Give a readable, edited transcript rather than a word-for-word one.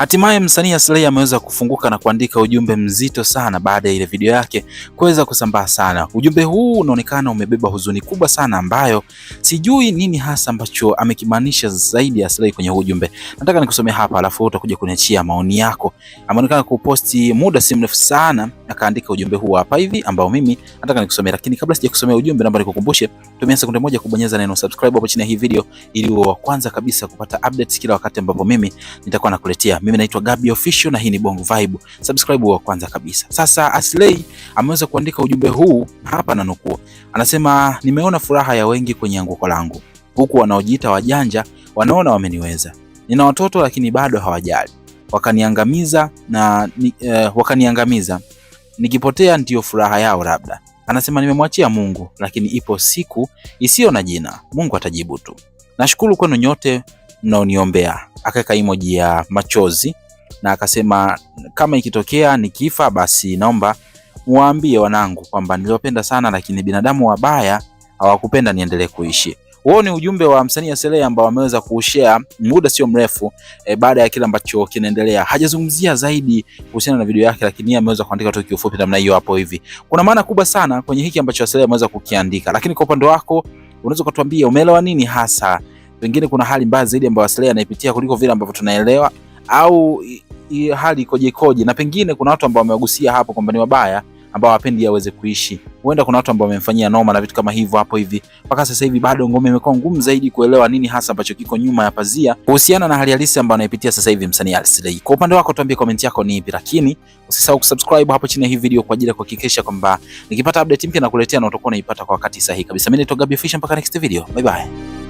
Hatimaye msanii Aslay ameweza kufunguka na kuandika ujumbe mzito sana baada ya ile video yake kuweza kusambaa sana. Ujumbe huu unaonekana umebeba huzuni kubwa sana ambayo sijui nini hasa ambacho amekimaanisha zaidi Aslay kwenye huu ujumbe. Nataka nikusomee hapa alafu utakuja kuniachia maoni yako. Ameonekana kuposti muda si mrefu sana akaandika ujumbe huu hapa hivi ambao mimi nataka nikusomee, lakini kabla sijakusomea ujumbe, naomba nikukumbushe tumia sekunde moja kubonyeza neno subscribe hapo chini ya hii video ili uwe wa kwanza kabisa kupata updates kila wakati ambapo mimi nitakuwa nakuletea. Mimi naitwa Gabby Official na hii ni Bongo Vibe. Subscribe wa kwanza kabisa. Sasa Aslay ameweza kuandika ujumbe huu hapa na nukuu. Anasema, nimeona furaha ya wengi kwenye anguko langu, huku wanaojiita wajanja wanaona wameniweza. Nina watoto lakini bado hawajali, wakaniangamiza na wakaniangamiza. Nikipotea ndiyo furaha yao labda. Anasema nimemwachia Mungu, lakini ipo siku isiyo na jina, Mungu atajibu tu. Nashukuru kwenu nyote mnaoniombea. Akaweka emoji ya machozi na akasema kama ikitokea nikifa, basi naomba muwaambie wanangu kwamba niliwapenda sana, lakini binadamu wabaya hawakupenda niendelee kuishi. Huo ni ujumbe wa msanii Aslay ambao ameweza kushare muda sio mrefu baada ya kile ambacho kinaendelea. Hajazungumzia zaidi kuhusiana na video yake, lakini yeye ameweza kuandika tu kiufupi namna hiyo hapo hivi. Kuna maana kubwa sana kwenye hiki ambacho Aslay ameweza kukiandika, lakini kwa upande wako unaweza kutuambia umeelewa nini hasa? Pengine kuna hali mbaya zaidi ambayo Aslay anaipitia kuliko vile ambavyo tunaelewa, au hali ikoje ikoje? Na pengine kuna watu ambao wamewagusia hapo kwamba ni wabaya ambao hawapendi aweze kuishi. Huenda kuna watu ambao wamemfanyia noma na vitu kama hivyo hapo hivi. Mpaka sasa hivi bado ngome imekuwa ngumu zaidi kuelewa nini hasa ambacho kiko nyuma ya pazia kuhusiana na hali halisi ambayo anaipitia sasa hivi msanii Aslay. Kwa upande wako tuambie comment yako ni ipi, lakini usisahau kusubscribe hapo chini ya hii video kwa ajili ya kuhakikisha kwamba nikipata update mpya nakuletea na utakuwa unaipata kwa wakati sahihi kabisa. Mimi ni Gaby Official, mpaka next video. Bye bye.